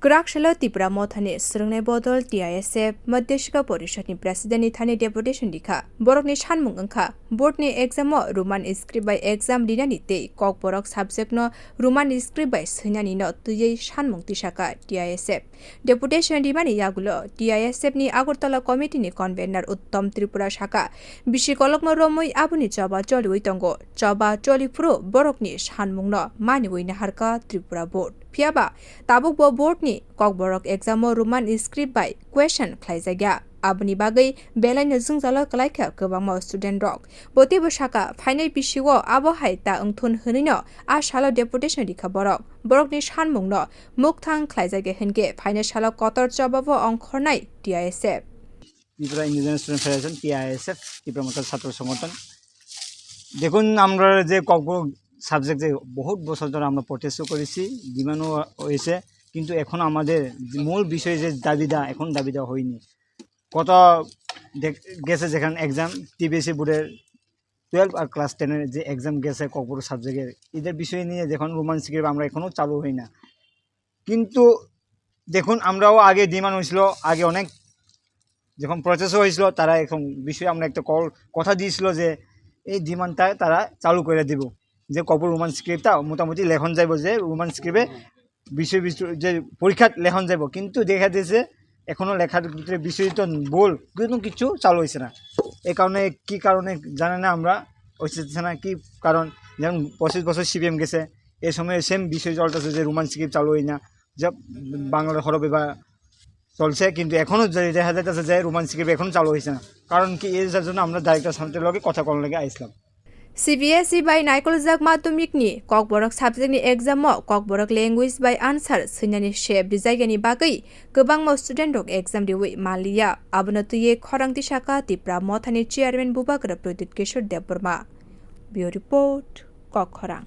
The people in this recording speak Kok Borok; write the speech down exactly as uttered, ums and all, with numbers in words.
Kwrak salo Tipra Mothani swrwngnai bodol T I S F Madhyashikha Porishadni Presidentni thani deputation rikha. Borokni sanmung wngkha, boardni exam-o Roman script bai exam rinani tei Kokborok subject-no Roman script bai swinani no twiwi sanmung tisaka T I S F. Deputation rimani yagulo T I S F ni Agartala committee ni convener Uttom Tripura saka, bisi kolokma romwi aboni choba choliwi tongo. Choba choli phuru borokni sanmungno maniwi naharka Tripura board. Phiyaba tabuk bo board ni Kokborok exam o Roman script bai question khlaijakya. Aboni bagwi belaino jwngjalo kwlaikha kwbangma student rok. Bo teibo saka, phainai bisio abo hai ta wngthun hwnwino a salo deputation rikha borok. Borokni sanmungno mukthang khlaijakya hinkhe phainai salo kotor chobabo ongkhornai T I S F. Tripura Indigenous Student Federation, T I S F, Tripura মথা ছাত্র সংগঠন। দেখুন, আমরা যে ককবরক সাবজেক্ট যে বহুত বছর ধরে আমরা প্রোটেস্টও করেছি, ডিমান্ডও হয়েছে, কিন্তু এখন আমাদের যে মূল বিষয় যে দাবিটা, এখন দাবিটা হয়নি। কত দেখ-, গেছে যেখানে এক্সাম, টিবিএসসি বোর্ডের টুয়েলভ আর ক্লাস টেনের যে এক্সাম গেছে ককবরক সাবজেক্টের, এদের বিষয় নিয়ে যখন রোমান স্ক্রিপ্ট আমরা এখনো চালু হই না। কিন্তু দেখুন, আমরাও আগে ডিমান্ড হয়েছিল, আগে অনেক যখন প্রসেসও হয়েছিল, তারা এখন বিষয়ে আমরা একটা কল, কথা দিয়েছিল যে এই ডিমান্ডটা তারা চালু করে দিব, যে ককবরক রোমান স্ক্রিপ্টটা মোটামুটি লেখন যাইব, যে রোমান স্ক্রিপ্টে বিষয় বিষয় যে পরীক্ষাত লেখন যাইব, কিন্তু দেখা দিয়েছে এখনো লেখার ভিতরে বিষয়িত ভুল, কোনো কিছু চালু হয়েছে না। এই কারণে, কি কারণে জানে না আমরা, হচ্ছে না কি কারণ। যেমন পঁচিশ বছর সিপিএম গেছে, এ সময় সেম বিষয় চলতেছে যে রোমান স্ক্রিপ্ট চালু হয় না, যে বাংলার হরফে বা চলছে, কিন্তু এখনো যে দেখা যাইতেছে যে রোমান স্ক্রিপ্ট এখনো চালু হয়েছে না। কারণ কি, এর যার জন্য আমরা ডাইরেক্টর সামনের লগে কথা করার লগে আইসলাম। C B S E bai naikoljak madhyamik ni Kokborok subject ni exam o Kokborok language bai answer swinani sep rijagyani bagwi kwbangma student rok exam riwi manliya. Abono twiwi khorang tisaka Tipra Mothani chairman Bubagra Pradyut Kishore Debbarma. Bureau report, Kokkhorang.